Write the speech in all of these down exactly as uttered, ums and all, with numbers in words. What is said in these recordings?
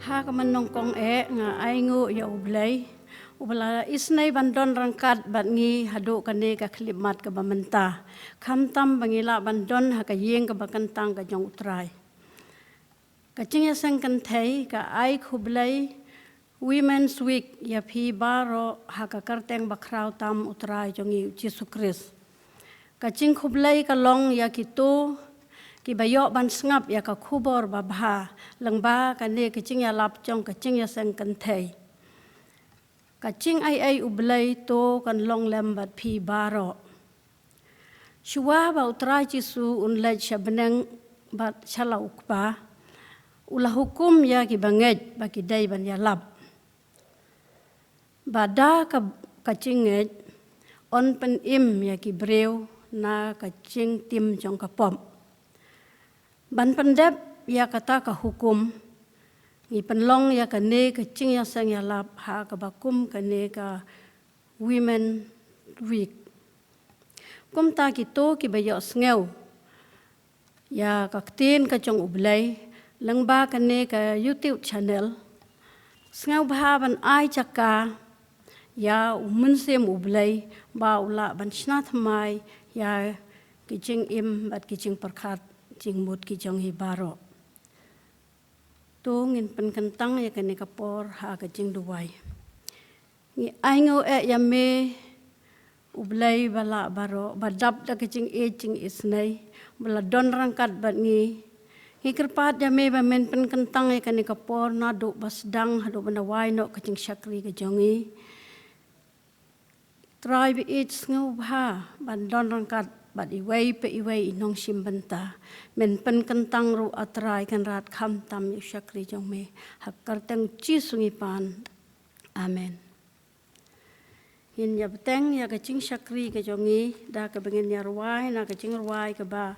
Ha ka mynnong kong eh nga ainguh ïa U Blei, uba la isynei ban don ryngkat bad ngi haduh kane ka khyllipmat kaba mynta, khamtam ba ngi lah ban don ha ka ïing kaba kyntang ka jong U Trai. Ka jingïaseng kynthei ka ai khublei Women's Week ïa phi baroh ha ka kyrteng bakhraw tam U Trai jong ngi U Jisu Khrist. Ka jingkhublei ka long ïa kito kiba ïoh ban sngap ïa ka khubor babha lyngba kane ka jingïalap jong ka jingïaseng kynthei. Ka jingai ei U Blei to kan long lem bad phi baroh. Shuwa ba U Trai Jisu un leit sha bneng bad sha la U Kpa, u la hukum ïa kiba ngeit ba ki dei ban ïalap, ba da ka, ka jingngeit yn pynim ïa ki briew na ka jingtim jong ka pop. Ban pyndep ïa kata ka hukum, ngi pynlong ïa kane ka jingïaseng ïalap ha kaba kum kane ka Women Week. Kumta kito kiba ïohsngew ïa ka ktien ka jong U Blei lyngba kane ka YouTube channel, sngewbha ban ai jaka ïa U Mynsiem U Blei ba u lah ban shna thymmai ïa ki jingim bad ki jingpyrkhat jingmut ki jong ngi baroh. To ngin pynkyntang ïa kane ka por ha ka jingduwai. Ngi ainguh eh ïa me U Blei ba lah baroh, ba dap da ka jingïeit jingisynei, ba la don ryngkat bad ngi. Ngi kyrpad ïa me ba men pynkyntang ïa kane ka por naduh ba sdang haduh ban da wai noh ka jingshakri ka jong ngi. Trai ba ïeit, sngewbha ban don ryngkat bad iwei pa iwei i nongshim bynta. Men pynkyntang ruh A Trai Kynrad khamtam ïa u shakri jong me. Ha ka kyrteng Jisu ngi pan. Amen. Ngin ïa bteng ïa ka jingshakri ka jong ngi da kaba ngin ïa rwai na ka jingrwai kaba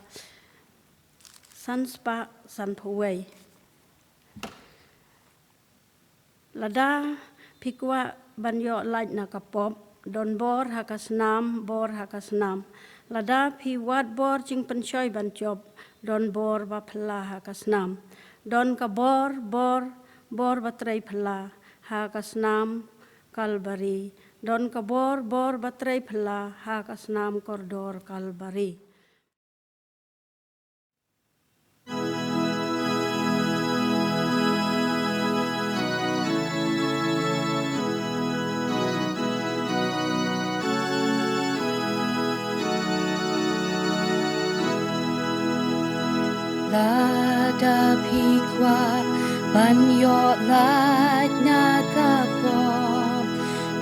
san spah san phew wei. Lada phi kwah ban ïoh lait na ka pop, don bor ha ka snam, bor ha ka snam. Lada phi wad bor jingpynshoi ban jop, don bor ba phylla ha ka snam. Don ka bor, bor, bor ba trei phylla ha ka snam Kalbari. Don ka bor, bor ba trei phylla ha ka snam kordor Kalbari. Lada phi kwah ban ïoh lait na ka pop,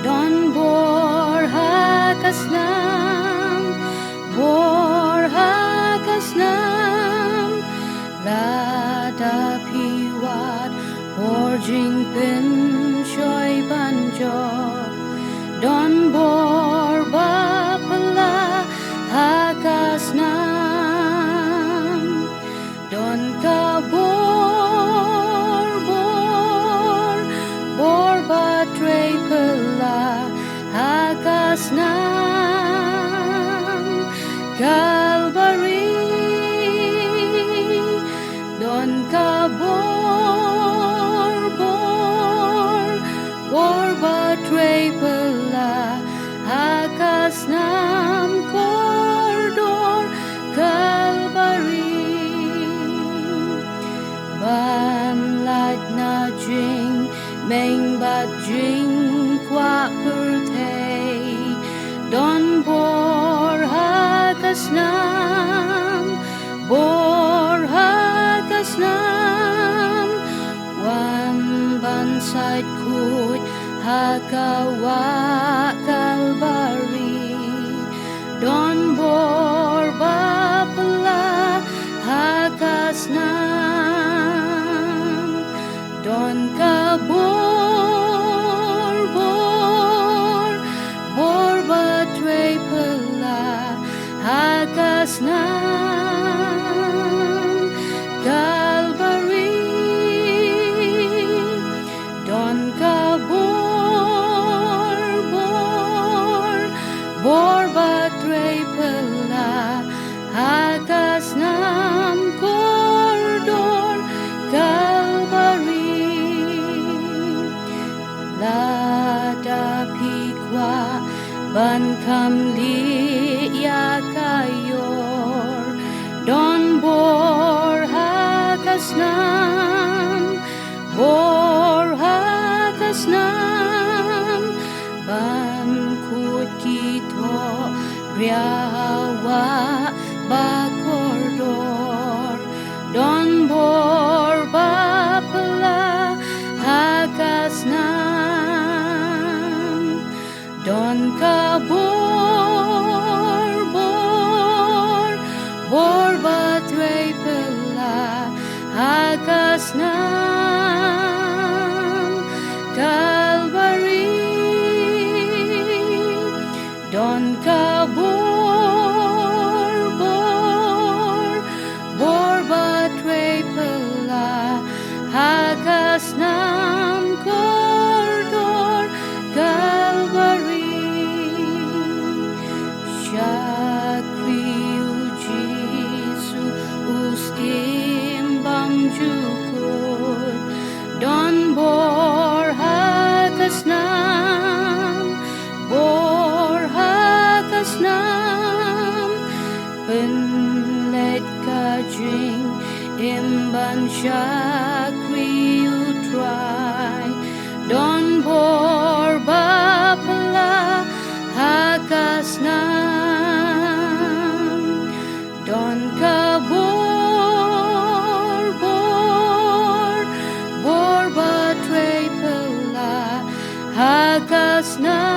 don bor ha ka snam, bor ha ka snam. Lada phi wad bor jingpynshoi ban jop, don bor ba phylla ha ka snam. Don ka bor, bor, bor ba trei phylla ha ka snam Kalbari. Don ka bor, bor, bor ba trei phylla ha ka snam kordor Kalbari. Ban lait na jingmeng bad jingkwah pyrthei, don bor ha ka snam, bor ha ka snam. Wan ban sait khuid ha ka wah Kalbari, don bor ba phylla ha ka snam. Don ka bor, bor, bor ba trei phylla ha ka snam Kalbari. Don ka bor, bor, bor ba trei phylla ha ka snam kordor Kalbari. snam Kalbari. Don ka bor, bor, bor ba trei pela ha ka snam kordor Kalbari. Shakri u Jisu u stim bam jukut. Don bor ha ka snam, bor ha ka snam. Pynleit ka jingim ban shakri u Trai. Don bor ba pela ha ka snam. Don ka bor, bor, bor ba trei pela ha ka snam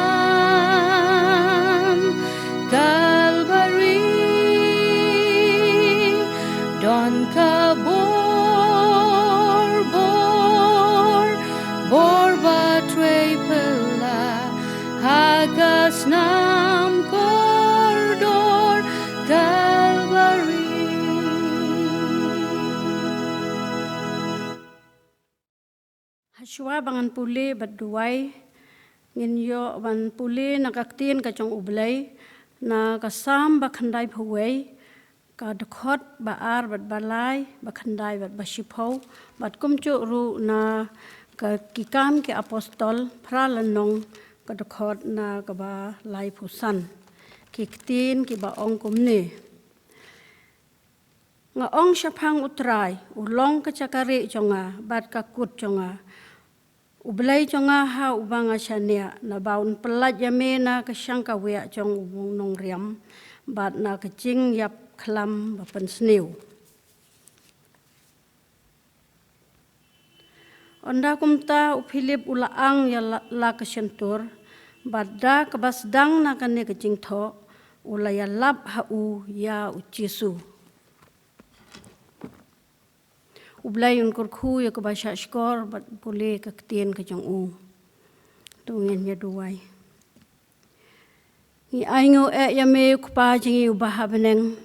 Kalbari. Don ka bor, bor, bor ba trei pela ha ka snam kordor Kalbari. Hashwa ba ngan pule bad duwai, ngin ïoh ban pule na ka ktien ka jong U Blei, na ka Salm ba khyndai phew wei, ka dkhot ba ar bad ba lai, ba khyndai bad ba shiphew, bad kumjuh ruh na ka Ki Kam ki Apostol, phra lynnong, ka dkhot na kaba lai phew san. Ki ktien kiba ong kumne. Nga ong shaphang U Trai, u long ka jakarieh jong nga, bad ka kut jong nga. U Blei jong nga ha uba nga shaniah, naba un pyllait ïa me na ka shang ka wiah jong u nongriam, bad na ka jingïap khlam ba pynsniew. Ynda kumta u Philip u la ang ïa la, la ka shyntur, bad da kaba sdang na kane ka jingthoh, u la ïalap ha u ïa U Jisu. U Blei un kyrkhu ïa kaba shahshkor bad pule ka ktien ka jong u. To ngin ïa duwai. Ngi ainguh eh ïa me U Kpa jong ngi uba ha bneng,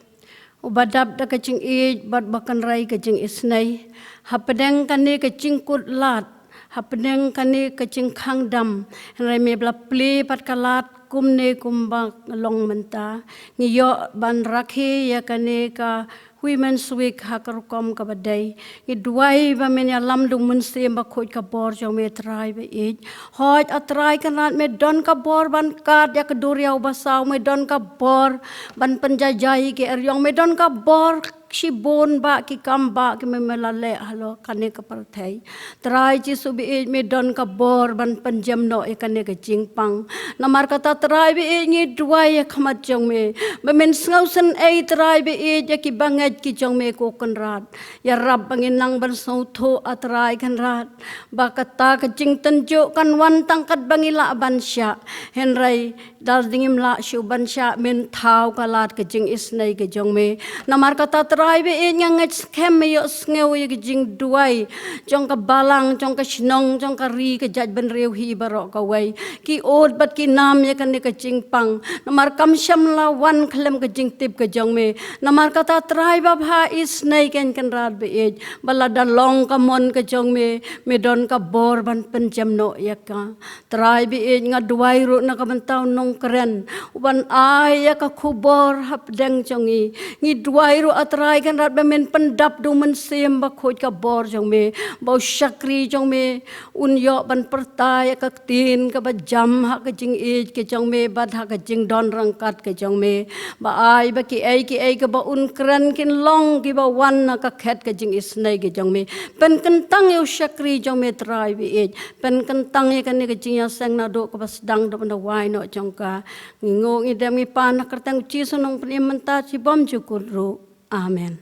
uba dap da ka jingïeit bad ba kynrei ka jingisnei. Hapdeng kane ka jingkut lad, hapdeng kane ka jingkhang dam, hynrei me ba la plie pat ka lad kumne kumba long mynta. Ngi ïoh ban rakhe ïa kane ka Women's Week ha ka rukom kaba dei. Ngi duwai ba men ïalam da U Mynsiem Bakhuid ka bor jong me Trai ba ïeit. Hooid A Trai Kynrad, me don ka bor ban kad ïa ka duriaw basaw, me don ka bor ban pynjaijai ki eriong, me don ka bor shibun ba ki kam ba ki me me la leh halor kane ka pyrthei. Trai Jisu ba ïeit, me don ka bor ban pynjem noh ïa kane ka jingpang. Namar kata Trai ba ïeit, ngi duwai ïa khmat jong me ba men sngewsynei Trai ba ïeit ïa ki bangeit ki jong me ko Kynrad. Ïarap ba ngin nang ban sngewthuh A Trai Kynrad, ba kata ka jingtynjuh kan wan tang katba ngi lah ban shah. Hynrei da ngim lah shuh ban shah, men thaw ka lad ka jingisnei ka jong me. Namar kata Trai ba ïeit, nga ngeit skhem me ïohsngew ïa ka jingduwai jong ka balang, jong ka shnong, jong ka ri, ka jaitbynriew hi baroh kawei. Ki ud bad ki nam ïa kane ka jingpang. Namar kam shym la wan khlem ka jingtip ka jong me. Namar kata Trai babha, isnei kein Kynrad ba ïeit, ba lada long ka mon ka jong me, me don ka bor ban pynjem noh ïa ka. Trai ba ïeit, nga duwai ruh na ka bynta u nongkren uban ai ïa ka khubor hapdeng jong ngi. Ngi duwai ruh A Trai Kynrad ba men pyndap da U Mynsiem Bakhuid ka bor jong me, ba u shakri jong me un ïoh ban pyrta ïa ka ktien kaba jam ha ka jingïeit ka jong me bad ha ka jingdon ryngkat ka jong me. Ba ai ba kiei kiei kaba un kren kin long kiba wan na ka khet ka jingisnei ka jong me. Pynkyntang ïa u shakri jong me Trai ba ïeit. Pynkyntang ïa kane ka jingïaseng naduh kaba sdang, da ban da wai noh jong ka. Ngi nguh ngi dem ngi pan ha ka kyrteng U Jisu Nongpynim mynta shibun jukut ruh. Amen.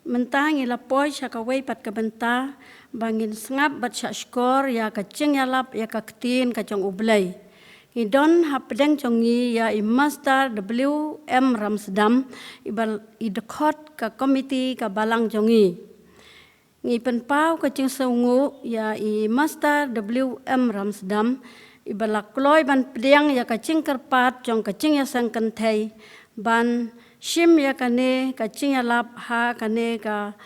Mynta ngi la poi sha kawei pat ka bynta ba ngin sngap bad shahshkor ïa ka jingïalap ïa ka ktien ka jong U Blei. Ngi don hapdeng jong ngi ïa i Master W M Ramsdam, i ba i dkhot ka komiti ka balang jong ngi. Ngi pynpaw ka jingsngewnguh ïa i Master W M Ramsdam, i ba la kloi ban pdiang ïa ka jingkyrpad jong ka jingïaseng kynthei, ban shim ïa kane ka jingïalap ha kane ka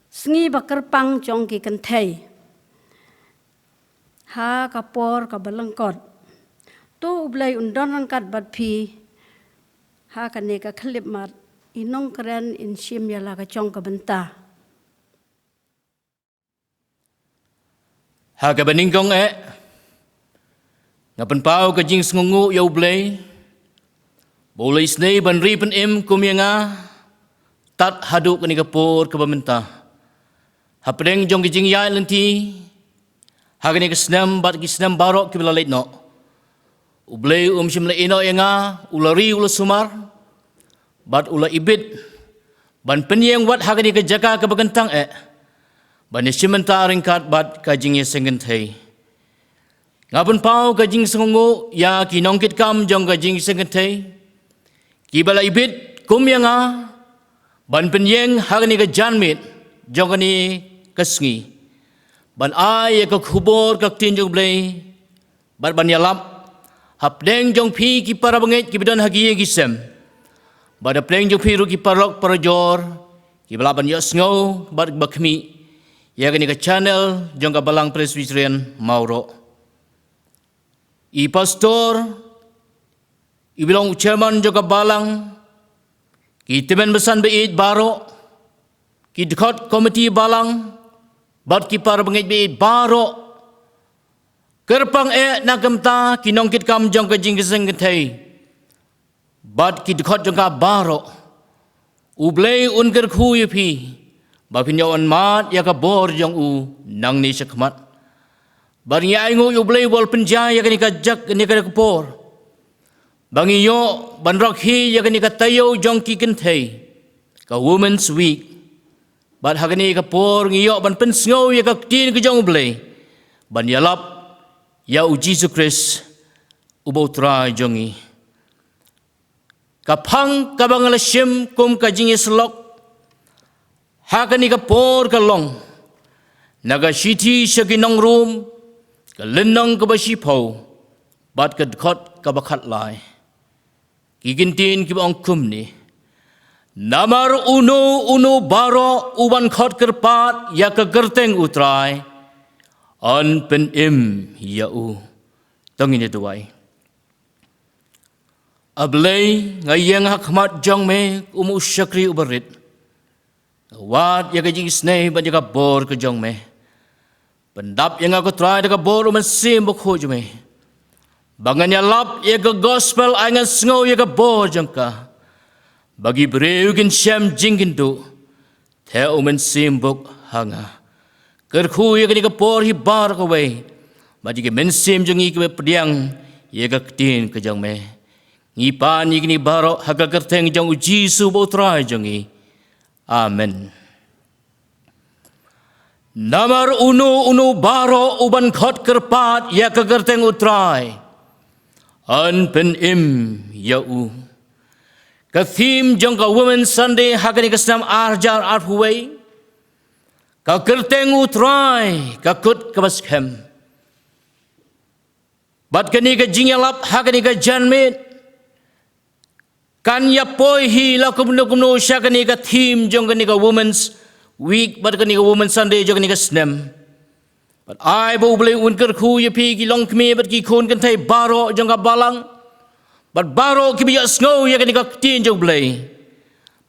sngi ba kyrpang jong ki kynthei ha ka por ka ba lyngkot. To U Blei un don ryngkat bad phi ha kane ka khyllipmat. I nongkren in shim ïa la ka jong ka bynta. Ha kaba nyngkong eh, nga pynpaw ka jingsngewnguh ïa U Blei ba u la isynei ban ri pynim kum ïa nga tad haduh kane ka por kaba mynta. Hapdeng jong ka jingïaid lynti ha kane ka snem bad ki snem baroh kiba la leit noh, U Blei um shym la ïehnoh ïa nga, u la ri, u la sumar bad u la ibit ban pynïeng wat ha kane ka jaka kaba kyntang eh, ban ïashim bynta ryngkat bad ka jingïaseng kynthei. Nga pynpaw ka jingsngewnguh ïa ki nongkitkam jong ka jingïaseng kynthei kiba la ibit kum ïa nga ban pynïeng ha kane ka janmiet jong kane ka sngi, ban ai ïa ka khubor ka ktien jong U Blei bad ban ïalap hapdeng jong phi ki para bangeit kiba don ha ki ïing ki sem, bad hapdeng jong phi ruh ki paralok parajor kiba lah ban ïohsngew bad ba khmih ïa kane ka channel jong ka Balang Presbyterian Mawroh. I pastor, i ba long u chairman jong ka balang, ki tymmen basan ba ïeit baroh, ki dkhot komiti balang bad ki para bangeit ba ïeit baroh, kyrpang eh na ka bynta ki nongkitkam jong ka jingïaseng kynthei bad ki dkhot jong ka baroh. U Blei un kyrkhu ïa phi ba phin ïoh ban mad ïa ka bor jong u nangne shakhmat. Bad ngi ainguh ïa U Blei ba u la pynjah ïa kane ka jaka, kane ka por ba ngi ïoh ban rakhe ïa kane ka taïew jong ki kynthei, ka Women's Week. Bad ha kane ka por ngi ïoh ban pynsngew ïa ka ktien ka jong U Blei ban ïalap ïa U Jisu Khrist uba U Trai jong ngi. Ka phang kaba nga la shim kum ka jingïasyllok ha kane ka por ka long na ka shithi sha ki nong Rom, ka lynnong kaba shiphew bad ka dkhot kaba khatlai. Ki kyntien kiba ong kumne: Namar uno uno baroh uban khot kyrpad ïa ka kyrteng U Trai, yn pynim ïa u. To ngin ïa duwai. A Blei, nga ïeng ha khmat jong me kum u shakri uba rit. Nga wad ïa ka jingisynei bad ïa ka bor ka jong me. Pyndap ïa nga ko Trai da ka bor U Mynsiem Bakhuid jong me, ba ngan ïalap ïa ka gospel, ai ngan sngew ïa ka bor jong ka, ba ki briew kin shem jingkynduh. Theh U Mynsiem Buk ha nga. Kyrkhu ïa kane ka por hi baroh kawei bad ïa ki mynsiem jong ngi kiba pdiang ïa ka ktien ka jong me. Ngi pan ïa kine baroh ha ka kyrteng jong U Jisu uba U Trai jong ngi. Amen. Namar uno uno baroh uban khot kyrpad ïa ka kyrteng U Trai, yn pynim ïa u. Ka theme jong ka Women's Sunday ha kane ka snem ar hajar arphew wei, ka kyrteng U Trai ka kut kaba skhem. Bad kane ka jingïalap ha kane ka janmiet kan ïa poi hi la kumno kumno sha kane ka theme jong kane ka Women's Week bad kane ka Women's Sunday jong kane ka snem. Bad ai ba U Blei un kyrkhu ïa phi ki longkmie bad ki khun kynthei baroh jong ka balang bad baroh kiba ïohsngew ïa kane ka ktien jong U Blei,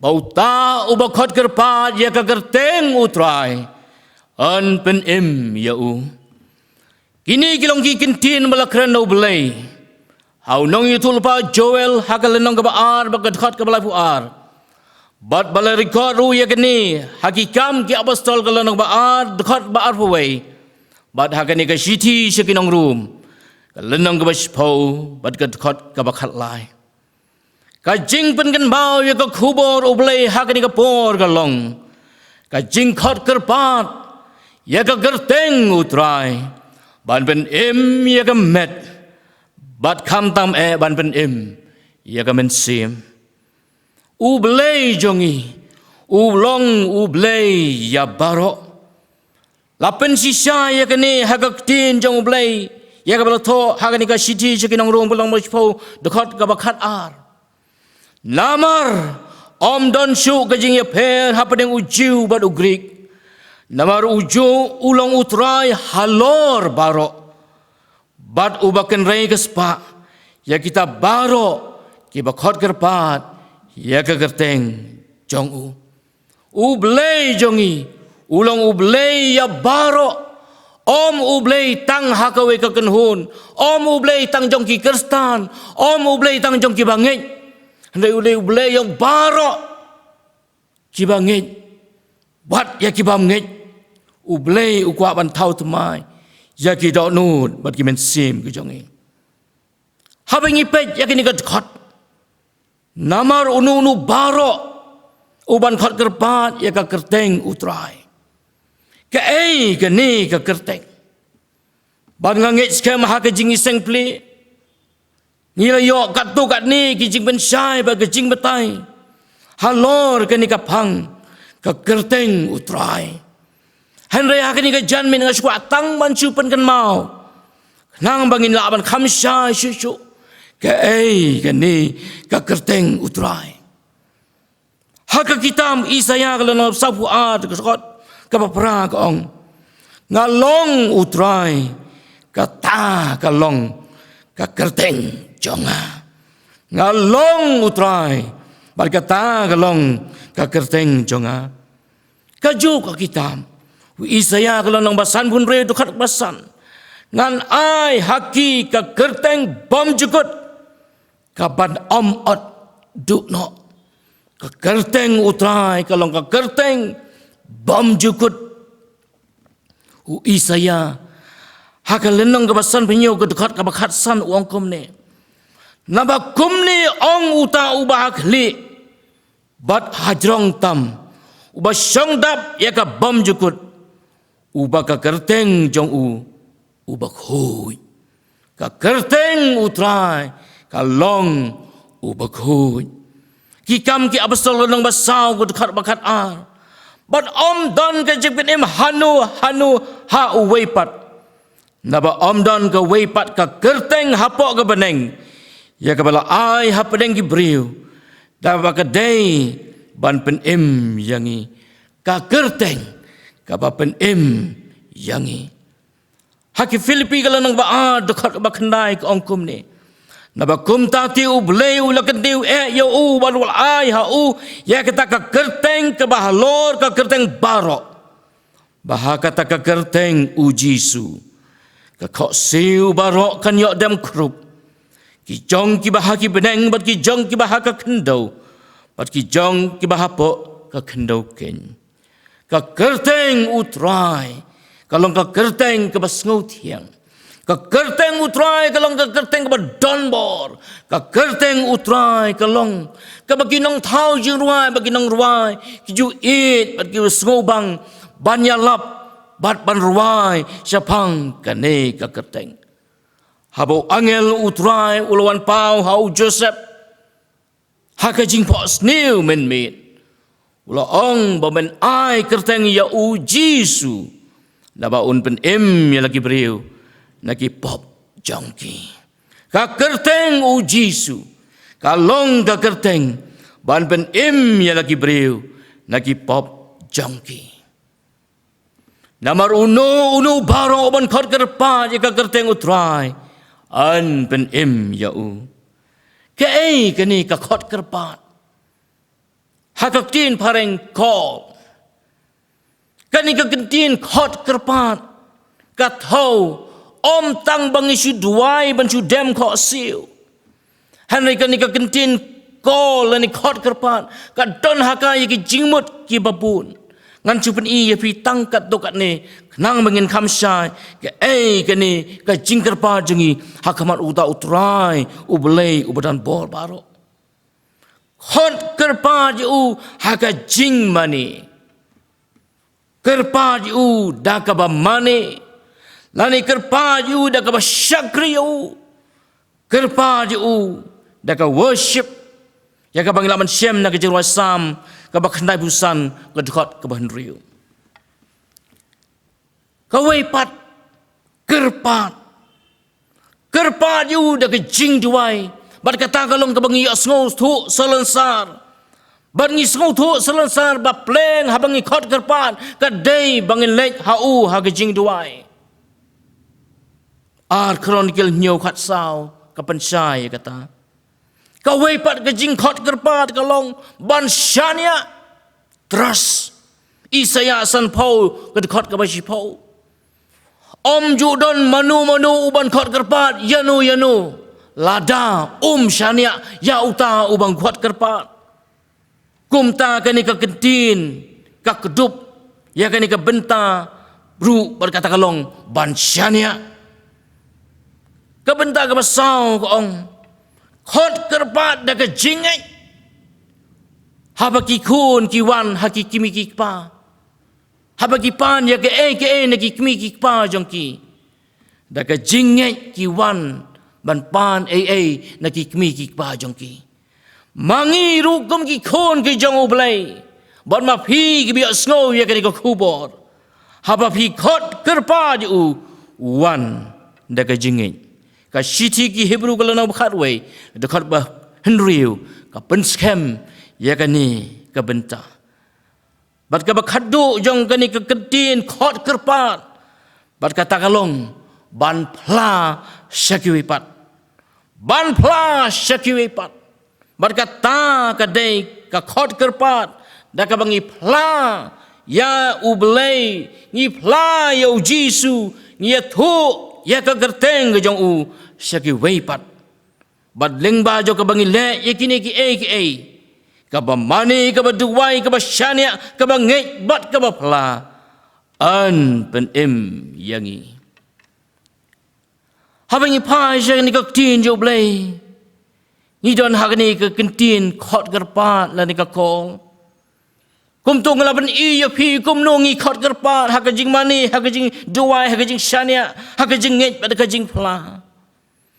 ba uta uba khot kyrpad ïa ka kyrteng U Trai, yn pynim ïa u. Kine ki long ki kyntien ba la kren da U Blei ha u nongïathuhlypa Joel ha ka lynnong kaba ar bad ka dkhot kaba laiphew ar. Bad ba la record ruh ïa kane ha Ki Kam ki Apostol ka lynnong kaba ar dkhot ba arphew wei. Bad ha kane ka shithi sha ki nong Rom, ka lynnong kaba shiphew bad ka dkhot kaba khatlai. Ka jingpynkynmaw ïa ka khubor U Blei ha kane ka por ka long ka jingkhot kyrpad ïa ka kyrteng U Trai, ban pynim ïa ka met bad khamtam eh ban pynim ïa ka mynsiem. U Blei jong ngi u long U Blei ïa baroh. La pynshisha ïa kane ha ka ktien jong U Blei ïa kaba la thoh ha kane ka shithi sha ki nong Rom, ka lynnong ba shiphew, dkhot kaba khatar. Namar ym don shuh ka jingïapher hapdeng u Jiw bad u Grik, namar u Jiw u long U Trai halor baroh, bad uba kynrei ka spah ïa kita baroh kiba khot kyrpad ïa ka kyrteng jong u. U Blei jong ngi u long U Blei ïa baroh. Ym U Blei tang ha kawei ka kynhun, ym U Blei tang jong ki Khristan, ym U Blei tang jong kiba ngeit. Hynrei u dei U Blei ïa baroh, kiba ngeit bad ïa kibym ngeit. U Blei u kwah ban thaw thymmai ïa ki dohnud bad ki mynsiem ki jong ngi. Haba ngi peit ïa kane ka dkhot, namar uno uno baroh uban khot kyrpad ïa ka kyrteng U Trai. Kaei kane ka kyrteng? Bad nga ngeit skhem ha ka jingiseng pli ngi la ïoh katto katne ki jingpynshai bad ka jingbatai halor kane ka phang, ka kyrteng U Trai. Hynrei ha kane ka janmiet nga shu kwah tang ban shu pynkynmaw khnang ba ngin lah ban kham shai shuh shuh kaei kane ka kyrteng U Trai. Ha ka kitab Isaïah ka lynnong sawphew ar, ka dkhot kaba phra ka ong, "Nga long U Trai, kata ka long ka kyrteng jong nga. Nga long U Trai, bad kata ka long ka kyrteng jong nga." Kajuh ka kitab, u Isaïah ka lynnong ba sanphew hynriew, dkhot ba san, "Ngan ai ha ki ka kyrteng bymjukut, kaban ym ot duh noh." Ka kyrteng U Trai ka long ka kyrteng bymjukut. U Isaïah ha ka lynnong kaba sanphew hynñiew, ka dkhot kaba khatsan, u ong kumne, "Naba kumne ong uta uba ha khlieh bad ha jrong tam, uba shong dap ïa ka bymjukut, uba ka kyrteng jong u U Bakhuid. Ka kyrteng U Trai ka long U Bakhuid." Ki Kam ki Apostol lynnong ba saw, ka dkhot ba khatar, "Bad ym don ka jingpynim hano hano ha uwei pat, naba ym don kawei pat ka kyrteng hapoh ka bneng ïa kaba la ai hapdeng ki briew, da kaba ka dei ban pynim ïa ngi, ka kyrteng kaba pynim ïa ngi." Ha ki Philippi ka lynnong ba ar, dkhot ba khyndai, ka ong kumne, "Naba kumta te U Blei u la kyntiew eh ïa u bad u la ai ha u ïa kata ka kyrteng kaba halor ka kyrteng baroh, ba ha kata ka kyrteng U Jisu ka khohsiew baroh kan ïoh dem khrup, ki jong kiba ha ki bneng bad ki jong kiba ha ka khyndew, bad ki jong kiba hapoh ka khyndew keiñ. Ka kyrteng U Trai ka long ka kyrteng kaba sngewthiang. Ka kyrteng U Trai ka long ka kyrteng kaba donbor. Ka kyrteng U Trai ka long kaba ki nongthaw jingrwai bad ki nongrwai ki ju ïeit bad ki sngewbang ban ïalap bad ban rwai shaphang kane ka kyrteng." Haba u angel U Trai u la wan paw ha u Joseph ha ka jingphohsniew mynmiet, u la ong ba men ai kyrteng ïa U Jisu, naba un pynim ïa la ki briew na ki pop jong ki. Ka kyrteng U Jisu ka long ka kyrteng ban pynim ïa la ki briew na ki pop jong ki. Namar uno uno baroh uban khot kyrpad ïa ka kyrteng U Trai, yn pynim ïa u. Kaei kane ka khot kyrpad? Ha ka ktien phareng call. Kane ka ktien khot kyrpad ka thew ym tang ba ngi shu duwai ban shu dem khohsiew. Hynrei kane ka ktien call lane khot kyrpad ka don ha ka ïa ki jingmut kiba bun. Ngan shu pyni ïa phi tang katto katne khnang ba ngin kham shai kaei kane ka jingkyrpad jong ngi ha khmat uta U Trai U Blei uba donbor baroh. Khot kyrpad ïa u ha ka jingmane. Kyrpad ïa u da kaba mane, lane kyrpad ïa u da kaba shakri ïa u. Kyrpad ïa u da ka worship, ïa kaba ngi lah ban shem na ka jingrwai Salm kaba khyndaiphew san, ka dkhot kaba hynriew. Kawei pat, kyrpad. Kyrpad ïa u da ka jingduwai. Bad kata ka long kaba ngi ïohsngew thuh salonsar. Bad ngi sngew thuh salonsar ba pleng haba ngi khot kyrpad, ka dei ba ngin leit ha u ha ka jingduwai. Ar Chronicle hynñiew khatsaw ka pynshai ïa kata. Kawei pat ka jingkhot kyrpad ka long ban shaniah. Trust. Isaïah sanphew, ka dkhot kaba shiphew. Ym ju don mano mano uban khot kyrpad ïano ïano, lada um shaniah ïa uta uban khot kyrpad. Kumta kane ka kyntien ka kdup ïa kane ka bynta ruh bad kata ka long ban shaniah. Ka bynta kaba saw ka ong, khot kyrpad da ka jingngeit. Haba ki khun ki wan ha ki kmie ki kpa, haba ki pan ïa kaei kaei na ki kmie ki kpa jong ki, da ka jingngeit ki wan ban pan ei ei na ki kmie ki kpa jong ki. Ma ngi ruh kum ki khun ki jong U Blei, bad ma phi kiba ïohsngew ïa kane ka khubor, haba phi khot kyrpad ïa u, u wan da ka jingngeit. Ka shithi ki Hebru ka lynnong ba khatwei, dkhot ba hynriew, ka pynskhem ïa kane ka bynta. Bad kaba khatduh jong kane ka kyntien khot kyrpad, bad kata ka long ban phla sha kiwei pat. Ban phla sha kiwei pat. Bad kata ka dei ka khot kyrpad da kaba ngi phla ïa U Blei, ngi phla ïa U Jisu, ngi ïathuh ïa ka kyrteng ka jong u sha kiwei pat. Bad lyngba jong kaba ngi leh ïa kine kiei kiei, kaba mane, kaba duwai, kaba shaniah, kaba ngeit bad kaba phla, yn pynim ïa ngi. Haba ngi phai sha kane ka ktien jong U Blei, ngi don ha kane ka kyntien khot kyrpad lane ka call. Kumto nga la pyni ïa phi kumno ngi khot kyrpad ha ka jingmane, ha ka jingduwai, ha ka jingshaniah, ha ka jingngeit bad ka jingphla.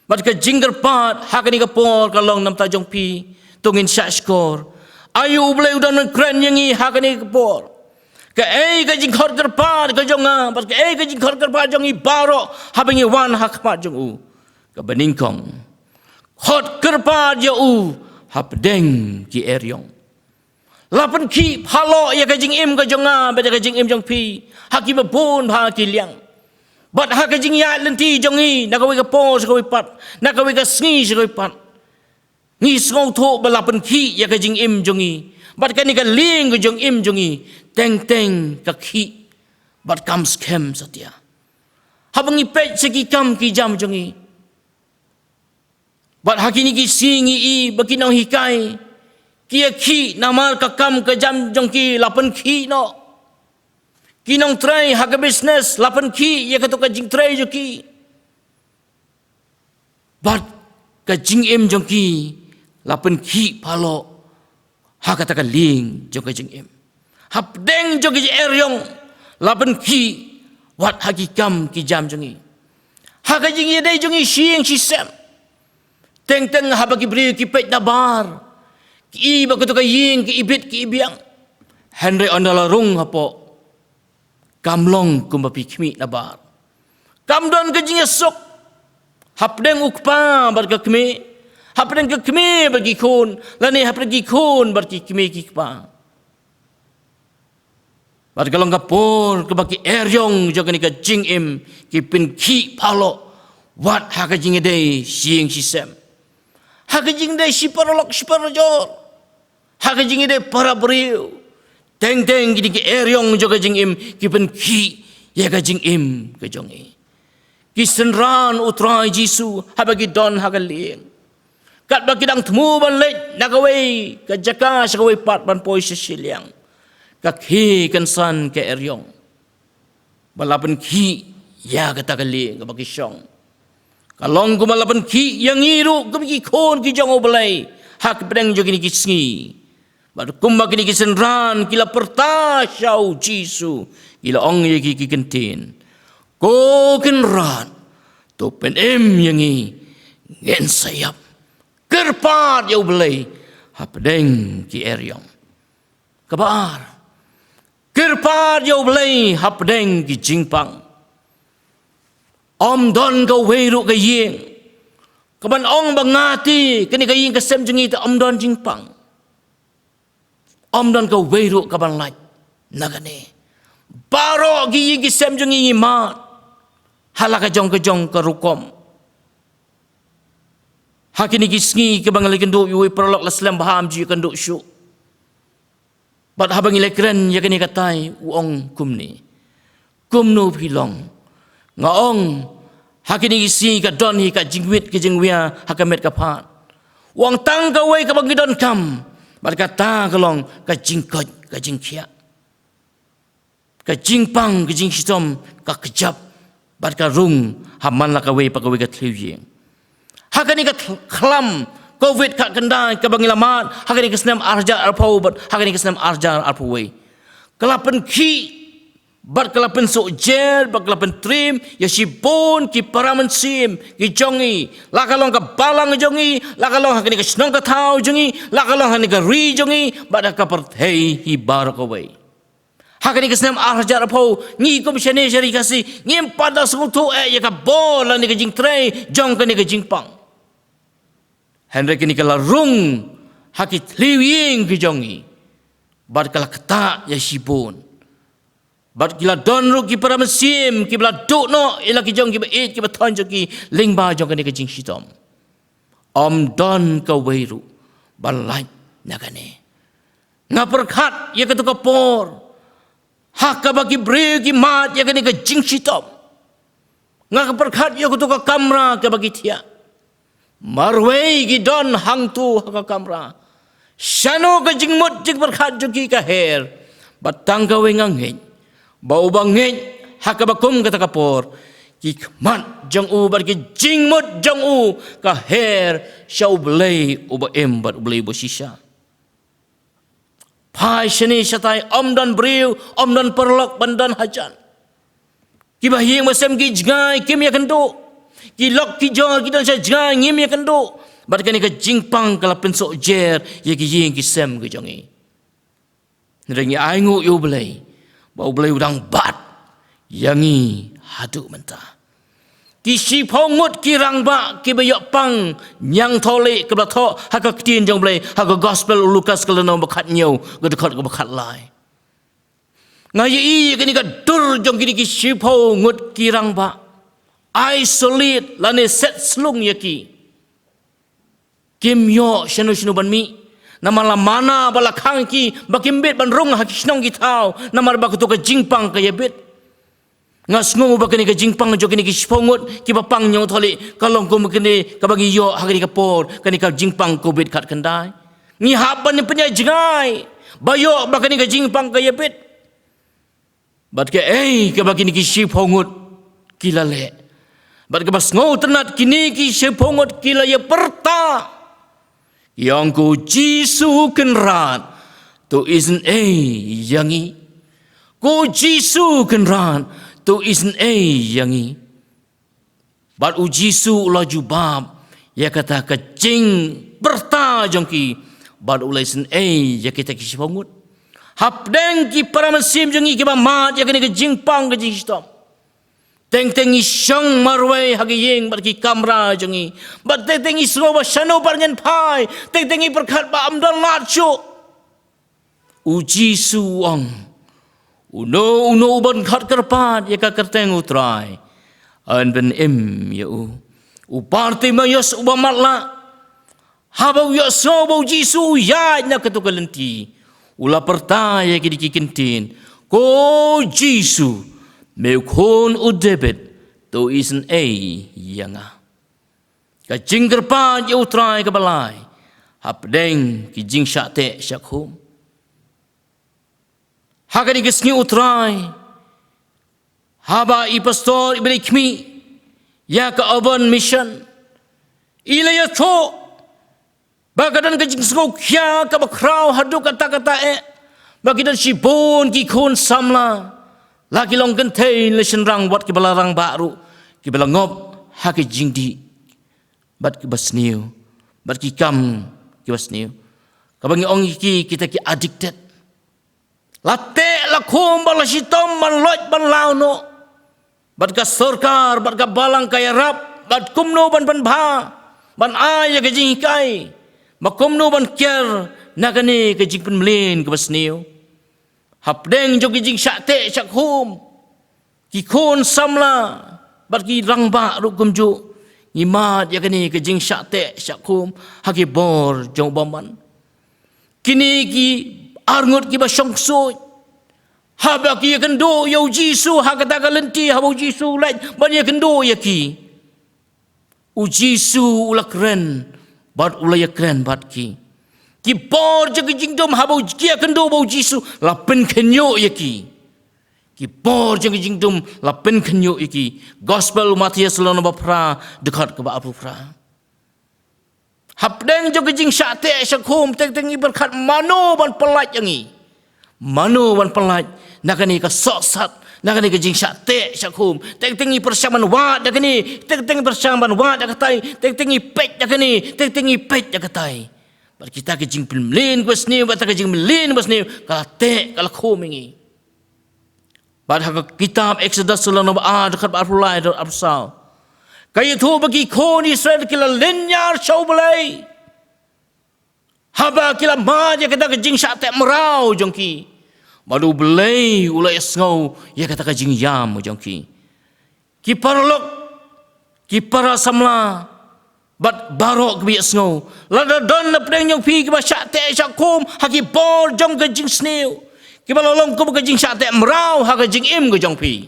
Bad ka jingkyrpad ha kane ka por ka long namar jong phi. To ngin shahshkor. Aïu U Blei u don ban kren ïa ngi ha kane ka por. Kaei ka jingkhot kyrpad ka jong nga, bad kaei ka jingkhot kyrpad jong ngi baroh haba ngi wan ha khmat jong u. Kaba nyngkong, khot kyrpad ïa u hapdeng ki eriong. La pynkhih phalok ïa ka jingim ka jong nga bad ïa ka jingim jong phi ha kiba bun bha ki liang. Bad ha ka jingïaid lynti jong ngi na kawei ka por sha kawei pat, na kawei ka sngi sha kawei pat, ngi sngewthuh ba la pynkhih ïa ka jingim jong ngi. Bad kane ka lieng ka jingim jong ngi teng teng ka khih bad kam skhem satia. Haba ngi peit sha ki kam ki jam jong ngi, bad ha kine ki sngi ngi i ba ki nonghikai ki ïa khih namar ka kam ka jam jong ki la pynkhih noh. Ki nongtrei ha ka business la pynkhih ïa kato ka jingtrei jong ki. Bad ka jingim jong ki la pynkhih phalok ha kata ka lieng jong ka jingim. Hapdeng jong ka jingeriong la pynkhih wat ha ki kam ki jam jong ngi. Ha ka jingïadei jong ngi shi ïing shi sem. Teng teng haba ki briew ki peit nabar, ki i ba kato ka ïing ki ibit ki ibiang. Hynrei ynda la rung hapoh, kam long kumba phi khmih nabar. Kam don ka jingïasuk hapdeng u kpa bad ka kmie, hapdeng ka kmie bad ki khun, lane hapdeng ki khun bad ki kmie ki kpa. Bad ka long ka por kaba ki eriong jong kane ka jingim ki pynkhih phalok wat ha ka jingïadei shi ïing shi sem, ha ka jingïadei shi paralok shi parajor, ha ka jingïadei para briew. Teng teng kine ki eriong jong ka jingim ki pynkhih ïa ka jingim ka jong ngi. Ki synran U Trai Jisu haba ki don ha ka lieng, katba ki dang thmu ban leit na kawei ka jaka sha kawei pat ban poi sha shiliang, ka khie kynsan ka eriong ba la pynkhih ïa kata ka lieng kaba ki shong. Ka long kumba la pynkhih ïa ngi ruh kum ki khun ki jong U Blei hapdeng jong kine ki sngi. Bad kumba kine ki synran ki la pyrta sha U Jisu, ki la ong ïa ki ki kyntien, Ko Kynrad, to pynim ïa ngi. ngin sa ïap. Kyrpad ïa U Blei hapdeng ki eriong. Kaba ar, kyrpad ïa U Blei hapdeng ki jingpang. Ym don kawei ruh ka ïing kaban ong ba nga te, kane ka ïing ka sem jong ngi te ym don jingpang. Ym don kawei ruh kaban lait na kane. Baroh ki ïing ki sem jong ngi ngi mad ha la ka jong ka jong ka rukom. Ha kine ki sngi kaba nga la ïakynduh ïa uwei u paralok, la slem bha, ym ju ïakynduh shuh. Bad haba ngi la kren ïa kane ka tai, u ong kumne: Kumno phi long? Nga ong, ha kine ki sngi ka don hi ka jingwit ka jingwia ha ka met ka phad. U ong, tang kawei kaba ngi donkam, bad kata ka long ka jingkoit ka jingkhiah. Ka jingpang ka jingshitom ka kjap bad ka rung ha man la kawei pa kawei ka thliew ïing. Ha kane ka thl-, khlam Covid khatkhyndai kaba ngi la mad ha kane ka snem ar hajar arphew bad ha kane ka snem ar hajar arphew wei, ka la pynkhih bad ka la pynsuhjer bad ka la pyntriem ïa shibun ki para mynsiem ki jong ngi, la ka long ka balang jong ngi, la ka long ha kane ka shnong ka thaw jong ngi, la ka long ha kane ka ri jong ngi, bad ha ka pyrthei hi baroh kawei. Ha kane ka snem ar hajar arphew, ngi kum shane sha ri Khasi ngim pat da sngewthuh eh ïa ka bor lane ka jingtrei jong kane ka jingpang. Hynrei kane ka la rung ha ki thliew ïing ki jong ngi, bad ka la ktah ïa shibun. Bad ki la don ruh ki para mynsiem kiba la duh noh ïa la ki jong kiba ïeit kiba thon jong ki lyngba jong kane ka jingshitom. Ym don kawei ruh ban lait na kane. Nga pyrkhat ïa kato ka por ha kaba ki briew ki mad ïa kane ka jingshitom. Nga pyrkhat ïa kato ka kamra kaba ki thiah. Marwei ki don hangto ha ka kamra. Shano ka jingmut jingpyrkhat jong ki ka her. Bad tang kawei nga ngeit ba uba ngeit ha kaba kum kata ka por, ki khmat jong u bad ki jingmut jong u ka her sha U Blei uba im bad U Blei uba shisha. Phai shane shatai, ym don briew, ym don paralok ban don hajan. Kiba ha ïing ba sem ki jngai kim ïakynduh. Ki lok ki jor ki don sha jngai ngim ïakynduh. Bad kane ka jingpang ka la pynsuhjer ïa ki ïing ki sem ki jong ngi. Hynrei ngi ainguh ïa U Blei ba U Blei u dang bat ïa ngi haduh mynta. Ki shiphew ngut ki rangbah kiba ïoh pang ñiangthohlieh kiba la thoh ha ka ktien jong U Blei ha ka gospel u Lukas ka lynnong ba khathynñiew ka dkhot kaba khatlai. Nga ïohi ïa kane ka dur jong kine ki shiphew ngut ki rangbah. Isolate lane set slung ïa ki. Kim ïoh shano shano ban mih. Namar la mana ba la khang ïa ki ba kim bit ban rung ha ki shnong ki thaw. Namar ba kato ka jingpang ka ïabit. Nga sngew ba kane ka jingpang jong kine ki shiphew ngut kiba pang ñiangthohlieh ka long kum kane kaba ngi ïoh ha kane ka por, kane ka jingpang Covid khatkhyndai. Ngi hap ban pynïaid jngai ba ïoh ba kane ka jingpang ka ïabit. Bad kaei kaba kine ki shiphew ngut ki la leh? Bad kaba sngewtynnat, kine ki shiphew ngut ki la ïapyrta. Ki ong, ko Jisu Kynrad, to isynei ïa ngi. Ko Jisu Kynrad, to isynei ïa ngi. Bad u Jisu u la jubab ïa kata ka jingpyrta jong ki, bad u la isynei ïa kita ki shiphew ngut. Hapdeng ki para mynsiem jong ngi kiba mad ïa kane ka jingpang ka jingshitom. Teng teng ngi shong marwei ha ki ïing bad ki kamra jong ngi. Bad teng teng ngi sngew ba shano pat ngin phai. Teng teng ngi pyrkhat ba ym don lad shuh. U Jisu u ong, uno uno uban khot kyrpad ïa ka kyrteng U Trai, yn pynim ïa u. U Bartimeus uba matlah, haba u ïohsngew ba u Jisu u ïaid na kato ka lynti, u la pyrta ïa kine ki kyntien, ko Jisu, me u khun u David, to isynei ïa nga. Ka jingkyrpad ïa U Trai kaba lai hapdeng ki jingshah teh shah khum. Ha kane ka sngi U Trai, haba i pastor iba la khmih ïa ka Urban Mission, i la ïathuh ba ka don ka jingsngewkhia kaba khraw haduh katta katta eh, ba ki don shibun ki khun samla, la ki long kynthei la shynrang, wat kiba la rangbah ruh, kiba la ngop ha ki jingdih. bad kiba sniew, bad ki kam kiba sniew. Kaba ngi ong ïa ki, kita ki addicted. La teh la khum bad la shitom ban loit ban law noh. Bad ka sorkar, bad ka balang ka ïarap bad kumno ban pynbha, ban ai ïa ka jinghikai, bad kumno ban kiar na kane ka jingpynmlien kaba sniew. Hapdeng jong ki jingshah teh shah khum, ki khun samla bad ki rangbah ruh kumjuh, ngi mad ïa kane ka jingshah teh shah khum ha ki bor jong u bymman. Kine ki arngut kiba shong ksuid, haba ki ïakynduh ïa u Jisu ha kata ka lynti, haba u Jisu u leit ban ïakynduh ïa ki, u Jisu u la kren bad u la ïakren bad ki. Ki bor jong ki jingdum, haba ki ïakynduh bad u Jisu, la pynkhynñiuh ïa ki. Ki bor jong ki jingdum la pynkhynñiuh ïa ki. Gospel u Mathaios lynnong ba phra, dkhot kaba arphew phra. Hapdeng jong ki jingshah teh shah khum, teng teng ngi pyrkhat mano ban pyllait ïa ngi. Mano ban pyllait na kane ka sohsat, na kane ka jingshah teh shah khum. Teng teng ngi pyrshang ban wad ïa kane, teng teng ngi pyrshang ban wad ïa katai, teng teng ngi peit ïa kane, teng teng ngi peit ïa katai. Bad kita ki jingpynmlien kaba sniew, bad kita ki jingmlien kaba sniew, ka la teh, ka la khum ïa ngi. Bad ha ka kitab Exodus lynnong ba ar, dkhot ba arphew lai, dkhot arphew saw, ka ïathuh ba ki khun Israel ki la lynñiar sha U Blei, haba ki la mad ïa kata ka jingshah teh mraw jong ki. Bad U Blei u la ïasngew ïa kata ka jingïam jong ki. Ki paralok, ki para samla, bad baroh kiba ïasngew, lada don napdeng jong phi kiba shah teh shah khum ha ki bor jong ka jingsniew, kiba la long kum ka jingshah teh mraw ha ka jingim ka jong phi,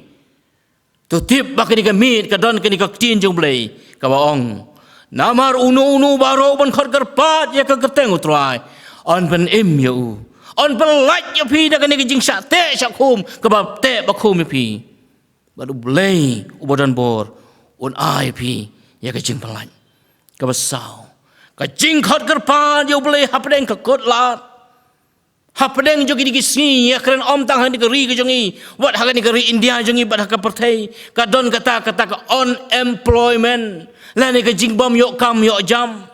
to tip ba kane ka miet ka don kane ka ktien jong U Blei kaba ong: Namar uno uno baroh ban khot kyrpad ïa ka kyrteng U Trai, yn pynim ïa u. Yn pyllait ïa phi da kane ka jingshah teh shah khum kaba teh ba khum ïa phi. Bad U Blei uba don bor un ai ïa phi ïa ka jingpyllait. Kaba saw, ka jingkhot kyrpad ïa U Blei hapdeng ka kut lad. Hapdeng jong kine ki sngi, ïa kren ym tang ha kane ka ri ka jong ngi, wat ha kane ka ri India jong ngi, bad ha ka pyrthei, ka don kata, kata ka unemployment, lane ka jingbym ïoh kam ïoh jam.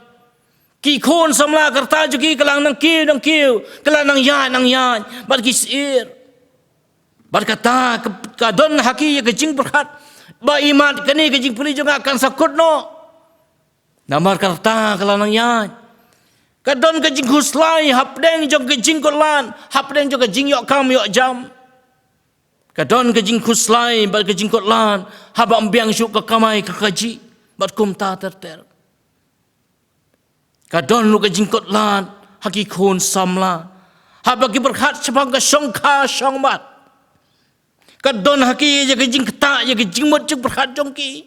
Ki khun samla ka rta jong ki ka la nang kiew nang kiew, ka la nang ïaid nang ïaid, bad ki sheptieng. Bad kata ka, ka don ha ki ïa ka jingpyrkhat ba imat kane ka jingpyni jong nga kan sa kut noh. Namar ka rta ka la nang ïaid. Ka don ka jingkhuslai hapdeng jong ka jingkut lad, hapdeng jong ka jingïoh kam ïoh jam. Ka don ka jingkhuslai bad ka jingkut lad haba ym biang shuh ka kamai ka kajih, bad kumta ter ter. Ka don ruh ka jingkut lad ha ki khun samla haba ki pyrkhat shaphang ka shongkha shongmat. Ka don ha ki ïa ka jingktah, ïa ka jingmut jingpyrkhat jong ki.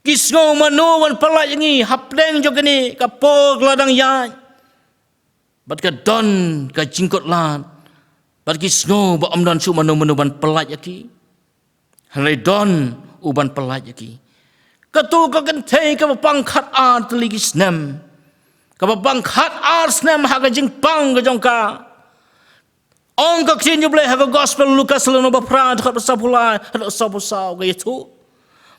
Ki sngew mano ban pyllait ïa ngi hapdeng jong kane ka por ka la dang ïaid. Bad ka don ka jingkut lad, bad ki sngew ba ym don shuh mano mano ban pyllait ïa ki. Hynrei don uban pyllait ïa ki. Kato ka kynthei kaba pang khatar tylli ki snem, kaba pang khatar snem ha ka jingpang ka jong ka. Ong ka ktien jong U Blei ha ka Gospel Lukas lynnong ba phra, dkhot ba sawphew lai haduh sawphew saw, ka ïathuh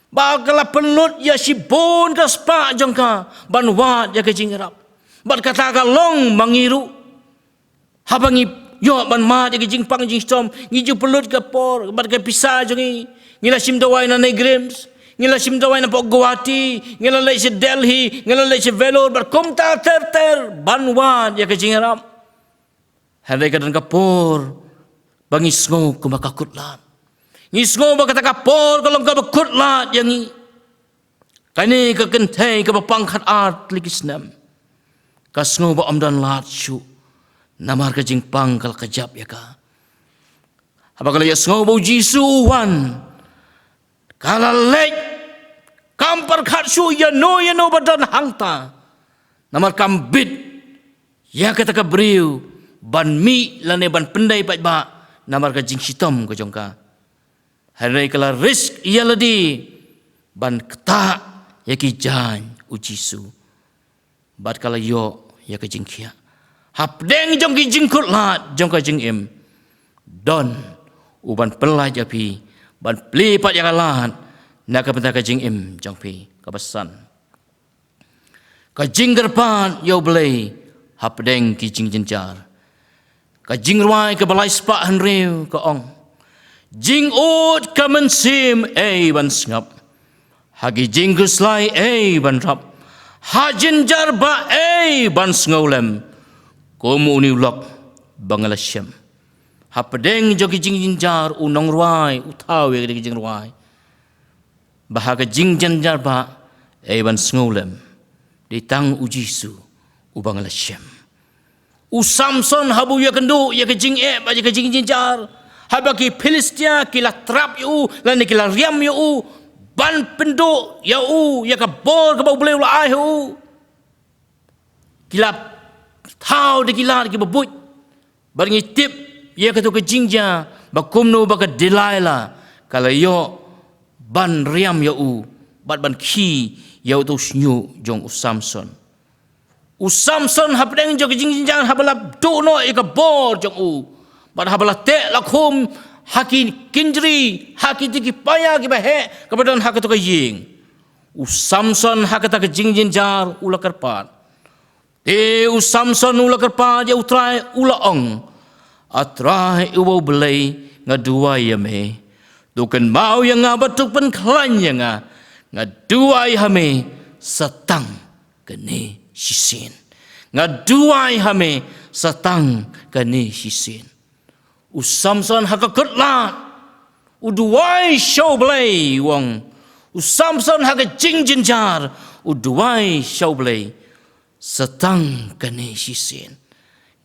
ba ka la pynlut ïa shibun ka spah jong ka ban wad ïa ka jingïarap. Bad kata ka long ma ngi ruh. Haba ngi ïoh ban mad ïa ka jingpang jingshitom, ngi ju pynlut ka por bad ka pisa jong ngi. Ngi la shim dawai na NEIGRIHMS, ngi la shim dawai na pok Guwahati, ngi la leit sha Delhi, ngi la leit sha Vellore, bad kumta ter ter ban wad ïa ka jingïarap. Hynrei ka don ka por ba ngi sngew kumba ka kut lad. Ngi sngew ba kata ka por ka long kaba kut lad ïa ngi. Kane ka kynthei kaba pang khatar tylli ki snem, ka sngew ba ym don lad shuh, namar ka jingpang ka la kjap ïa ka. Haba ka la ïohsngew ba U Jisu u wan, ka la leit, kam pyrkhat shuh ïano ïano ba don hangta. Namar kam bit ïa kata ka briew ban mih lane ban pyndait paidbah namar ka jingshitom ka jong ka. Hynrei ka la risk ïa lade ban ktah ïa ki jaiñ U Jisu. Bad ka la ïoh ïa ka jingkhiah. Hapdeng jong ki jingkut lad jong ka jingim, don uban pyllait ïa phi, ban plie pat ïa ka lad na ka bynta ka jingim jong phi. Kaba san, Ka jingkyrpad ïa U Blei hapdeng ki jingjynjar. Ka jingrwai kaba lai spah hynriew ka ong, jingud ka mynsiem ei ban sngap, ha ki jingkhuslai ei ban rap, ha jynjar bah ei ban sngewlem, kum une u lok ba nga la shem. Hapdeng jong ki jingjynjar u nongrwai u thaw ïa ki jingrwai ba ha ka jingjynjar bah ei ban sngewlem, dei tang U Jisu uba nga la shem. U Samson haba u ïakynduh ïa ka jingeh bad ïa ka jingjynjar, haba ki Philistia ki la trap ïa u lane ki la riam ïa u ban pynduh ïa u ïa ka bor kaba U Blei u la ai ha u, ki la thaw da ki lad kiba buit. Bad ngi tip ïa kato ka jingjia ba kumno ba ka Delilah ka la ïoh ban riam ïa u bad ban khie ïa uto u shñiuh jong u Samson. U Samson hapdeng jong ka jingjynjar, haba la duh noh ïa ka bor jong u bad haba la teh la khum ha ki kynjri, ha kito ki paia kiba heh kaba don ha kato ka ïing, u Samson ha kata ka jingjynjar u la kyrpad. Te u Samson u la kyrpad ïa U Trai, u la ong, A Trai uba U Blei, nga duwai ïa me, to kynmaw ïa nga bad to pynkhlaiñ ïa nga. Nga duwai ha me sa tang kane shisien. Nga duwai ha me sa tang kane shisien. U Samson ha ka kut lad u duwai sha U Blei, u ong. U Samson ha ka jingjynjar u duwai sha U Blei sa tang kane shisien.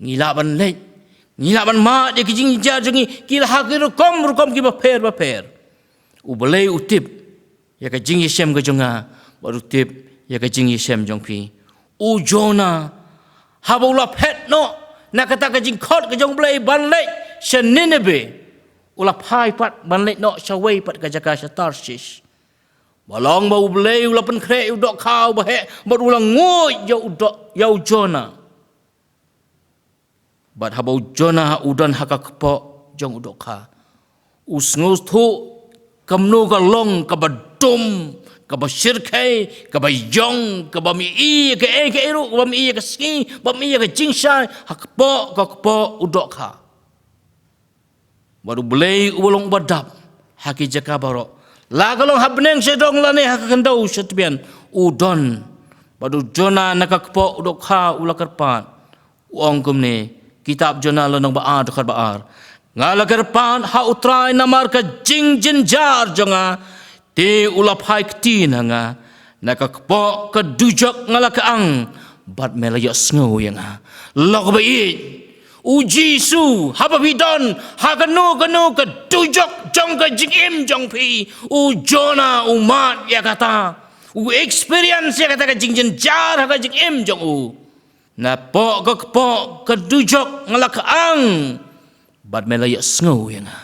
Ngi lah ban leit, ngi lah ban mad ïa ki jingjynjar jong ngi, ki la ha ki rukom rukom kiba pher ba pher. U Blei u tip ïa ka jingïashem ka jong nga bad u tip ïa ka jingïashem jong phi. U Jonah, haba u la phet noh na kata ka jingkhot ka jong U Blei ban leit sha Nineveh, u la phai pat ban leit noh shawei pat ka jaka sha Tarshish. Ba long ba U Blei u la pynkhreh ïa u dohkha uba heh bad u la nguid ïa u doh, ïa u Jonah. Bad haba u Jonah u don ha ka kpoh jong u dohkha, u sngewthuh kumno ka long kaba dum, kaba shyrkhei, kaba ïong, kaba ïohi ïa kaei kaei ruh, kaba ïohi ïa ka sngi, kaba ïohi ïa ka jingshai, ha kpoh ka kpoh u dohkha. Bad U Blei uba long uba dap ha ki jaka baroh, la ka long ha bneng sha dong lane ha ka khyndew sha tbian, u don. Bad u Jonah na ka kpoh u dohkha u la kyrpad. U ong kumne, kitab Jonah lynnong ba ar, dkhot ba ar. Nga la kyrpad ha U Trai namar ka jingjynjar jong nga, te u la phai ktien ha nga. Na ka kpoh ka dujok nga la kyang, bad me la ïohsngew ïa nga. Lok ba ïeit, U Jisu, haba phi don ha kano kano ka dujok jong ka jingim jong phi, u Jonah u mad ïa kata. U experience ïa kata ka jingjynjar ha ka jingim jong u. Na poh ka kpoh ka dujok nga la kyang, bad me la ïohsngew ïa nga.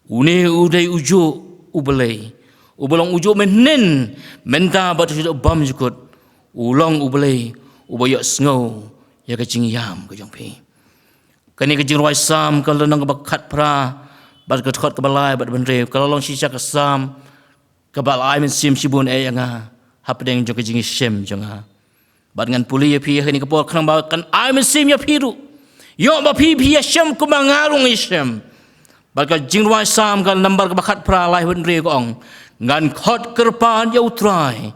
Une u dei ujuh U Blei uba long ujuh mynhynnin, mynta bad shaduh bymjukut. U long U Blei uba ïohsngew ïa ka jingïam ka jong phi. Kane ka jingrwai Salm ka lynnong kaba khatphra bad ka dkhot kaba lai bad ba hynriew, ka la long shisha ka Salm kaba la ai mynsiem shibun eh ïa nga hapdeng jong ka jingïashem jong nga. Bad ngan pule ïa phi ha kane ka por khnang ba kan ai mynsiem ïa phi ruh, ïoh ba phi phi ïashem kumba nga ruh nga ïashem. Bad ka jingrwai Salm ka number kaba khatphra, lai bad hynriew ka ong, ngan khot kyrpad ïa U Trai,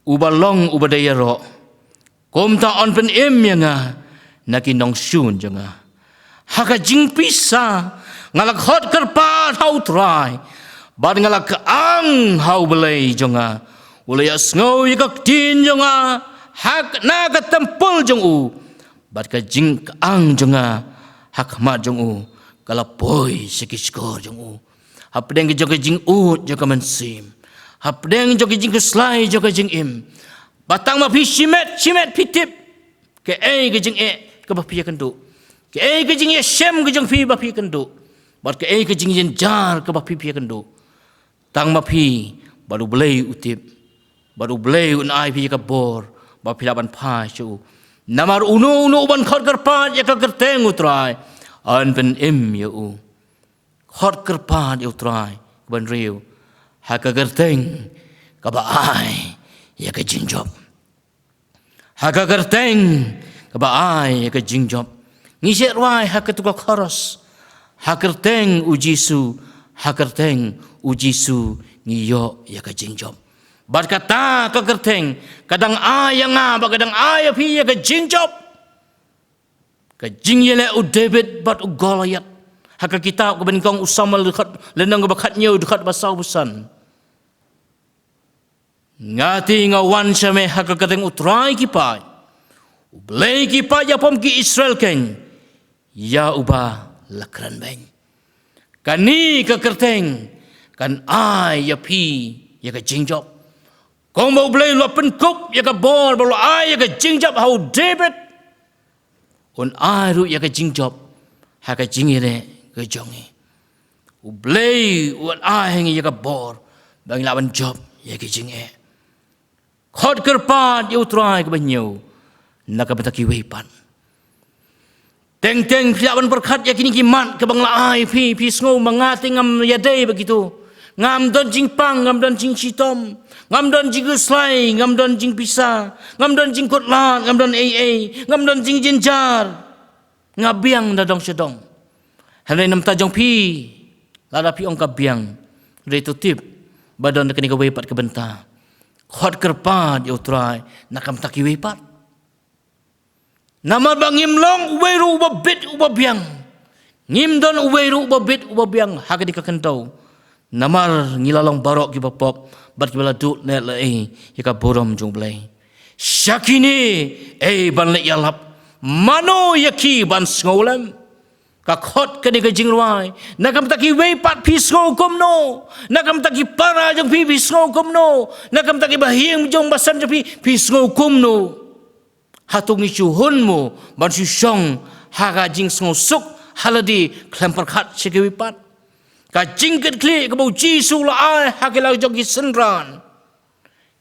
uba long uba dei ïaroh, kumta un pynim ïa nga na ki nongshun jong nga. Ha ka jingpisa nga la khot kyrpad ha U Trai, bad nga la kyang ha U Blei jong nga. U la ïohsngew ïa ka ktien jong nga ha ka, na ka templ jong u, bad ka jingkyang jong nga ha khmat jong u ka la poi sha ki shkor jong u. Hapdeng jong ka jingud jong ka mynsiem, hapdeng jong ka jingkhuslai jong ka jingim, ba tang ma phi shimet shimet phi tip kaei ka jingeh kaba phi ïakynduh, kaei ka jingïashem ka jong phi ba phi ïakynduh, bad kaei ka jingjynjar kaba phi phi ïakynduh. Tang ma phi bad U Blei u tip, bad U Blei un ai phi ïa ka bor ba phi lah ban phai sha u. Namar uno uno uban khot kyrpad ïa ka kyrteng U Trai, un pynim ïa u. Khot kyrpad ïa U Trai, kaba hynriew, ha ka kyrteng kaba ai ïa ka jingjop. Ha ka kyrteng kaba ai ïa ka jingjop, ngi shait rwai ha katu ka chorus: Ha kyrteng U Jisu, ha kyrteng U Jisu ngi ïoh ïa ka jingjop. Bad kata ka kyrteng ka dang ai ïa nga bad ka dang ai ïa phi ïa ka jingjop. Ka jingïaleh u David bad u Goliath ha ka kitab kaba nyngkong u Samuel, lynnong kaba khathynñiew, dkhot ba sawphew san. Nga te nga wan sha me ha ka kyrteng U Trai ki paid, U Blei ki paid ïapom ki Israel keiñ, ïa uba la kren beiñ. Kane ka kyrteng kan ai ïa phi ïa ka jingjop. Kumba U Blei u la pynkup ïa ka bor bad u la ai ïa ka jingjop ha u David, un ai ruh ïa ka jingjop ha ka jingïaleh ka jong ngi. U Blei un ai ha ngi ïa ka bor ba ngin lah ban jop ïa ka jingeh. Khot kyrpad ïa U Trai kaba hynñiew na ka bynta kiwei pat. Teng teng phi lah ban pyrkhat ïa kine ki mat kaba nga la ai phi, phi sngew ma nga te ngam ïadei bad kito. Ngam don jingpang, ngam don jingshitom, ngam don jingkhuslai, ngam don jingpisa, ngam don jingkutlad, ngam don ei ei, ngam don jingjynjar. Nga biang da dong sha dong. Hynrei na ka bynta jong phi, lada phi ong ka biang, hynrei to tip ba don kane kawei pat ka bynta. Khot kyrpad ïa U Trai na ka bynta kiwei pat. Namar ba ngim long uwei ruh uba bit uba biang. Ngim don uwei ruh uba bit uba biang ha kane ka khyndew. Namar ngi la long baroh kiba pop bad kiba la duh leh lei ïa ka burom jong U Blei. Sha kine ei ban leit ïalap, mano ïa ki ban sngewlem? Ka khot kane ka jingrwai, na ka bynta kiwei pat phi sngew kumno? Na ka bynta ki para jong phi phi sngew kumno? Na ka bynta ki bahaïing jong basem jong phi phi sngew kumno? Hato ngi shu hun mo ban shu shong ha ka jingsngewsuk ha lade khlem pyrkhat sha kiwei pat? Ka jingkitkhlieh kaba U Jisu u la ai ha ki la jong ki synran.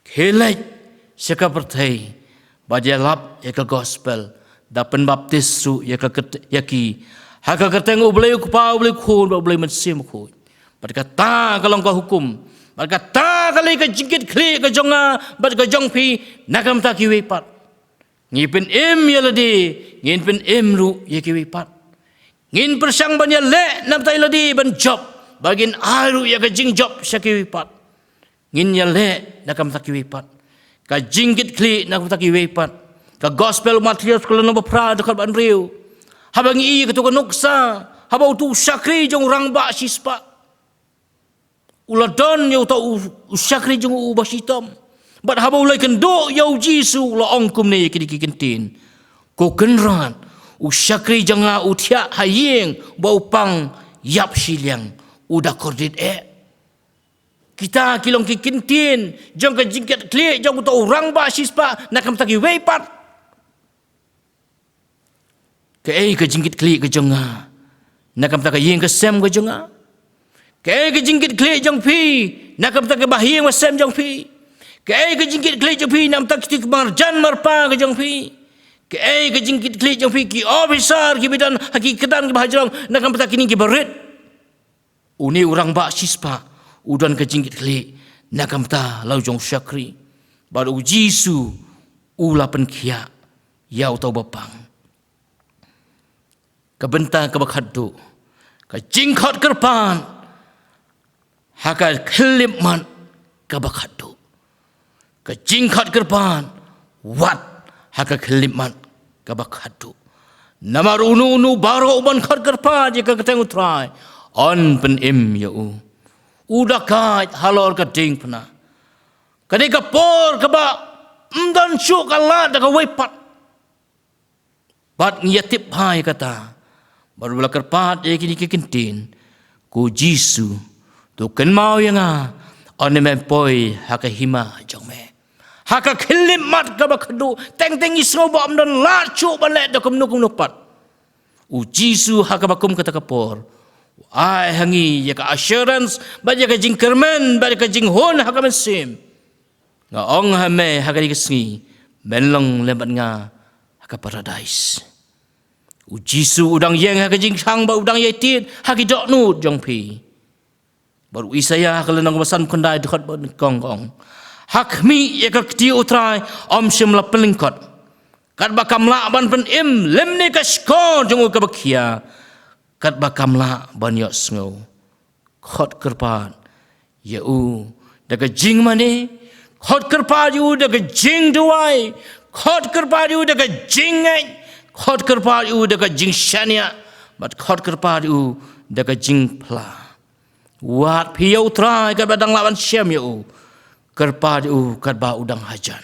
Khie leit sha ka pyrthei bad ïalap ïa ka gospel, da pynbaptis ruh ïa ka kyrt-, ïa ki ha ka kyrteng U Blei U Kpa, U Blei U Khun bad U Blei Mynsiem Bakhuid. Bad kata ka long ka hukum, bad kata ka long ka jingkitkhlieh ka jong nga bad ka jong phi na ka bynta kiwei pat. Ngi pynim ïa lade, ngin pynim ruh ïa kiwei pat. Ngin pyrshang ban ïaleh na ka bynta ïa lade ban jop, ba ngin ai ruh ïa ka jingjop sha kiwei pat. Ngin ïaleh na ka bynta kiwei pat. Ka jingkitkhlieh na ka bynta kiwei pat. Ka gospel Mathaios ka lynnong ba phra dkhot ba hynriew. Haba ngi ïohi ïa kato ka nuksa, haba uto u shakri jong u rangbah shispah u la don ïa uto u, u shakri jong u uba shitom. Bad haba u la ïakynduh ïa U Jisu u la ong kumne ïa kine ki kyntien: Ko Kynrad, u shakri jong nga u thiah ha ïing ba u pang ïap shiliang, u da kordit eh. Kita ki long ki kyntien jong ka jingkitkhlieh jong uto u rangbah shispah na ka bynta kiwei pat. Kaei ka jingkitkhlieh ka jong nga na ka bynta ka ïing ka sem ka jong nga? Kaei ka jingkitkhlieh jong phi na ka bynta ka bahaïing basem jong phi? Kaei ka jingkitkhlieh jong phi na ka bynta kito ki marjan marpa ka jong phi? Kaei ka jingkitkhlieh jong phi ki officer kiba don ha ki kyrdan kiba hajrong na ka bynta kine kiba rit? Une u rangbah shispah u don ka jingkitkhlieh na ka bynta la u jong u shakri. Bad U Jisu u la pynkhiah ïa uto uba pang. Ka bynta kaba khatduh, ka jingkhot kyrpad ha ka khyllipmat kaba khatduh. Ka jingkhot kyrpad wat ha ka khyllipmat kaba khatduh. Namar uno uno baroh uban khot kyrpad ïa ka kyrteng U Trai, yn pynim ïa u. U da kait halor ka diengphna. Ka dei ka por kaba ym don shuh ka lad da kawei pat. Bad ngi ïa tip bha ïa kata. Bad u la kyrpad ïa kine ki kyntien: Ko Jisu, to kynmaw ïa nga ynda me poi ha ka hima jong me. Ha ka khyllipmat kaba khatduh, teng teng ngi sngew ba ym don lad shuh ban leh da kumno kumno pat. U Jisu ha kaba kum kata ka por u ai ha ngi ïa ka assurance bad ïa ka jingkyrmen bad ïa ka jinghun ha ka mynsiem. Nga ong ha me ha kane ka sngi, men long lem bad nga ha ka paradais. U Jisu u dang ïeng ha ka jingshang bad u dang ïai tied ha ki dohnud jong phi. Bad u Isaïah ha ka lynnong ba san khyndai dkhot ba nyngkong ka ong: Ha khmih ïa ka kti U Trai ym shym la pynlyngkot. Katba kam lah ban pynim lymne ka shkor jong u kaba khia, katba kam lah ban ïohsngew. Khot kyrpad ïa u da ka jingmane, khot kyrpad ïa u da ka jingduwai, khot kyrpad ïa u da ka jingngeit, khot kyrpad ïa u da ka jingshaniah, bad khot kyrpad ïa u da ka jingphla. Wad phi ïa U Trai katba dang lah ban shem ïa u, kyrpad ïa u katba u dang hajan.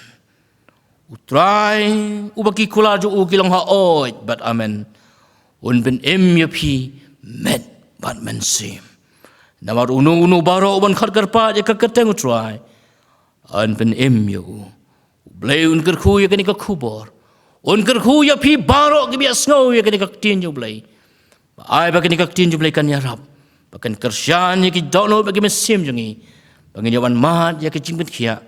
U Trai uba ki kular jong u ki long haoid bad amen, un pynim ïa phi met bad mynsiem. Namar uno uno baroh uban khot kyrpad ïa ka kyrteng U Trai, yn pynim ïa u. U Blei un kyrkhu ïa kane ka khubor. Un kyrkhu ïa phi baroh kiba ïohsngew ïa kane ka ktien jong U Blei. Ba ai ba kane ka ktien jong U Blei kan ïarap, ba kan kyrshan ïa ki dohnud bad ki mynsiem jong ngi, ba ngin ïoh ban mad ïa ka jingpynkhiah,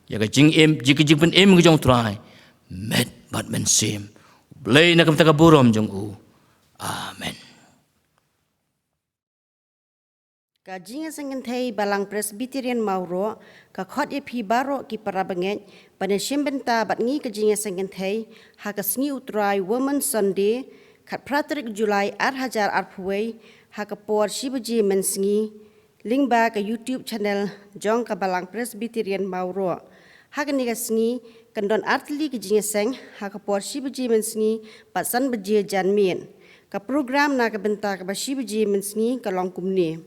ïa ka jingim, ïa ka jingpynim ka jong U Trai met bad mynsiem. U Blei na ka bynta ka burom jong u. Amen. Ka Jingïaseng Kynthei Balang Presbyterian Mawroh ka khot ïa phi baroh ki para bangeit ban ïashim bynta bad ngi ka Jingïaseng Kynthei ha ka sngi U Trai, Women's Sunday, khatphra tarik July ar hajar arphew wei, ha ka por shi baje mynsngi, lyngba ka YouTube channel jong ka Balang Presbyterian Mawroh. Ha kane ka sngi kan don artylli ki jingïaseng, ha ka por shi baje mynsngi bad san baje janmiet. Ka program na ka bynta kaba shi baje mynsngi ka long kumne: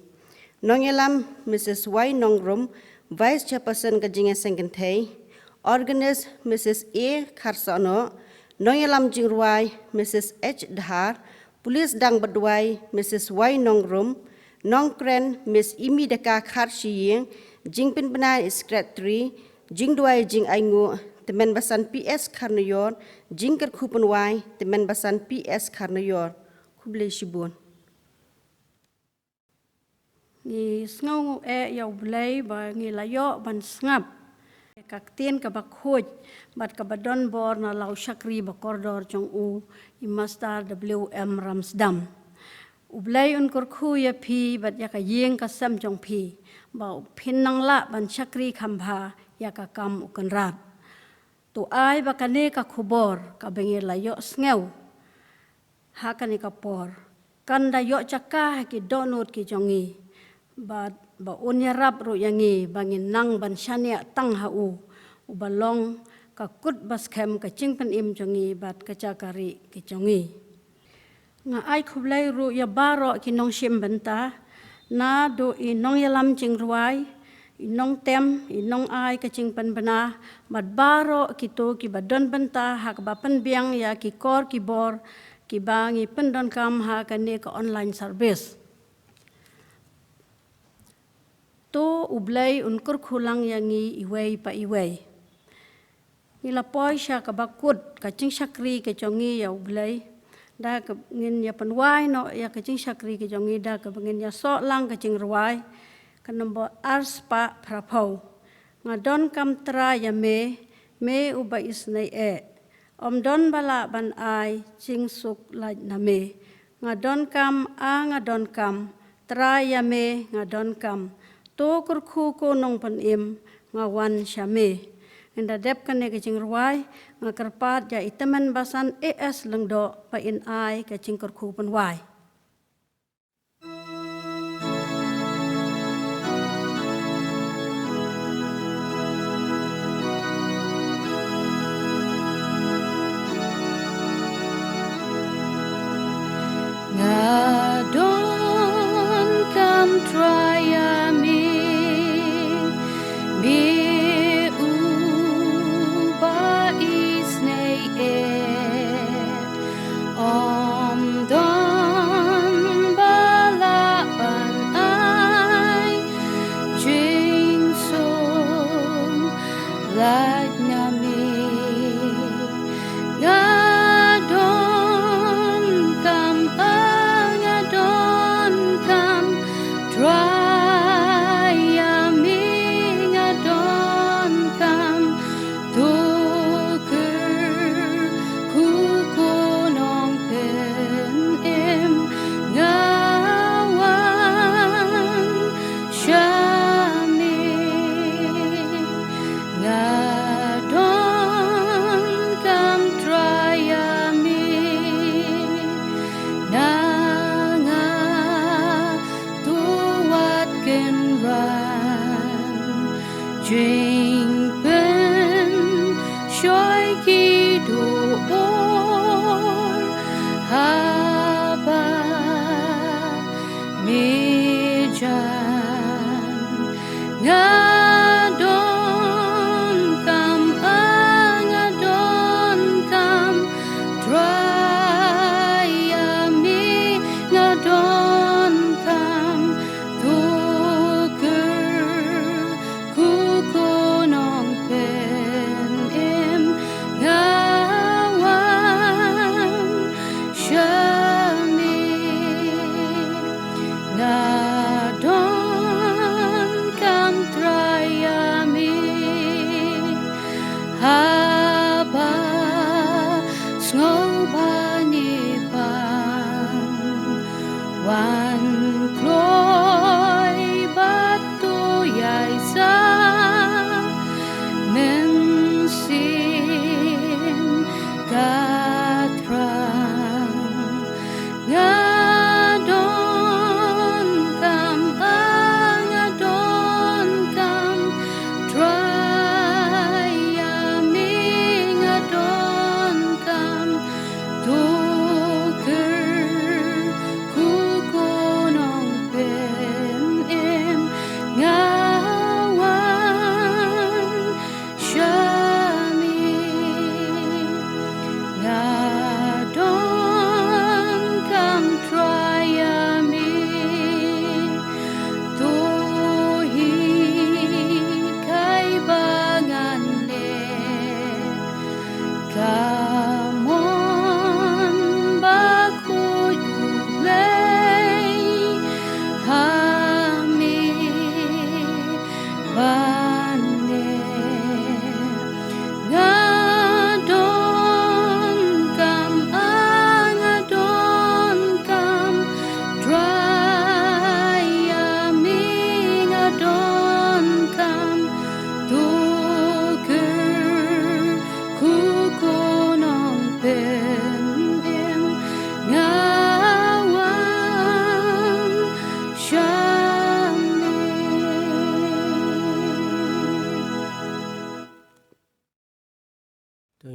Nongïalam Mrs Y Nongrum, Vice Chairperson ka Jingïaseng Kynthei, Organist Mrs A Kharsohnoh, Nongïalam Jingrwai Mrs H Dhar, Pulit Dang Baduai Mrs Y Nongrum, Nongkren Miss Imi Daka Kharshiing, Jingpynbna Secretary, Jingduwai Jingainguh Tymmen Basan P S Kharnaior, Jingkyrkhu Pynwai Tymmen Basan P S Kharnaior. Khublei shibun. Ngi sngew eh ïa U Blei ba ngi la ïoh ban sngap ka ktien kaba khuid bad kaba don bor na la u shakri ba kordor jong u, i Master W M Ramsdam. U Blei un kyrkhu ïa phi bad ïa ka ïing ka sem jong phi, ba phin nang lah ban shakri kham bha ïa ka kam u Kynrad. To ai ba kane ka khubor kaba ngi la ïohsngew ha kane ka por kan da ïoh jaka ha ki dohnud ki jong ngi, bad ba un ïarap ruh ïa ngi ba ngin nang ban shaniah tang ha u, uba long ka kut ba skhem ka jingpynim jong ngi bad ka jaka rieh ka jong ngi. Nga ai khublei ruh ïa baroh ki nongshim bynta, naduh i nongïalam jingrwai, i nongtem, i nongai ka jingpynbna, bad baroh kito kiba don bynta ha kaba pynbiang ïa ki kor ki bor kiba ngi pyndonkam ha kane ka online service. To U Blei un kyrkhu lang ïa ngi iwei pa iwei. Ngi la poi sha kaba kut ka jingshakri ka jong ngi ïa U Blei, da kaba ngin ïa pynwai noh ïa ka jingshakri ka jong ngi da kaba ngin ïasoh lang ka jingrwai ka nombor arspah phraphew. Nga donkam Trai ïa me, me uba isynei eh. Ym don ba lah ban ai jingsuk lait na me. Nga donkam, a nga donkam, Trai ïa me nga donkam. To kyrkhu ko Nongpynim, nga wan sha me. Ynda dep kane ka jingrwai, nga kyrpad ïa i Tymmen Basan A S Lyngdoh ba in ai ka jingkyrkhu pynwai. Nga donkam Trai ïa me, me uba isynei eh. Ym don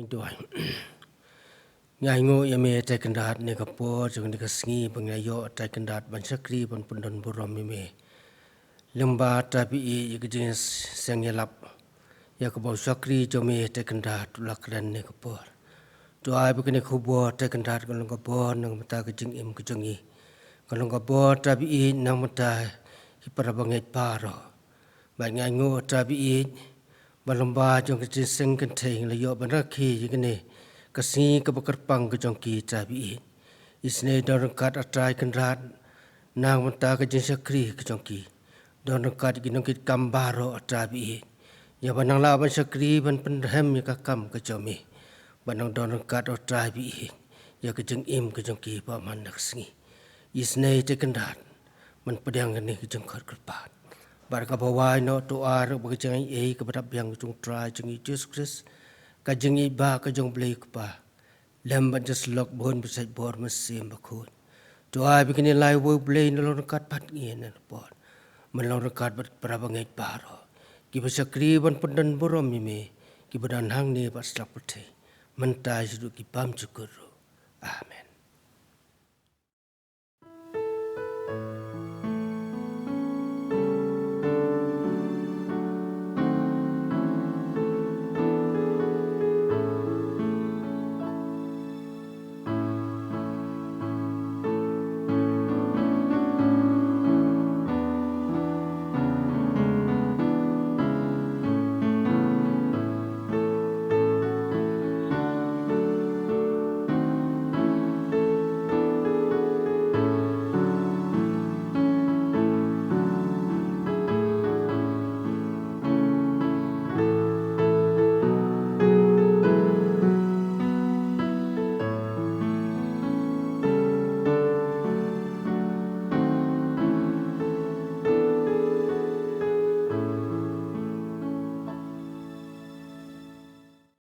Duwai. Ngi ainguh ïa me Trai Kynrad, ha kane ka por jong kane ka sngi ba ngi la ïoh Trai Kynrad ban shakri ban pyndonburom ïa me. Lyngba Trai Baieit, ïa ka jingseng ïalap ïa kaba u shakri jong me Trai Kynrad u la kren ha kane ka por. To ai ba kane ka khubor Trai Kynrad kan long ka bor na ka bynta ka jingim ka jong ngi. Kan long ka bor Trai Baieit na ka bynta ki para bangeit baroh. Bad ngi ainguh Trai Baieit ba lyngba jong ka jingseng kynthei ngi la ïoh ban rakhe ïa kane ka sngi kaba kyrpang ka jong ki Trai Baieit. Isynei don ryngkat ah Trai Kynrad na ka bynta ka jingshakri ka jong ki. Don ryngkat ki nongkitkam baroh ah Trai Baieit, ïa ban nang lah ban shakri ban pynrhem ïa ka kam ka jong me. Ban nang don ryngkat ah Trai Baieit ïa ka jingim ka jong ki ba man la ka sngi. Isynei Trai Kynrad ban pdiang kane ka jingkhot kyrpad. Bad kaba wai noh to ai ruh ba ka jingaiei kaba dap biang jong u Trai jong ngi Jisu Khrist, ka jingïeit ba ka jong u Blei u Kpa, lem bad ka jingïasyllok bun bishar bor Mynsiem Bakhuid. To ai ba kine lai wei u Blei un long ryngkat bad ngi ha kane ka por. Un long ryngkat bad para bangeit baroh kiba shakri ban pyndonburom ïa me, kiba don hangne bad sha la ka pyrthei, mynta shaduh ki bymjukut ruh. Amen.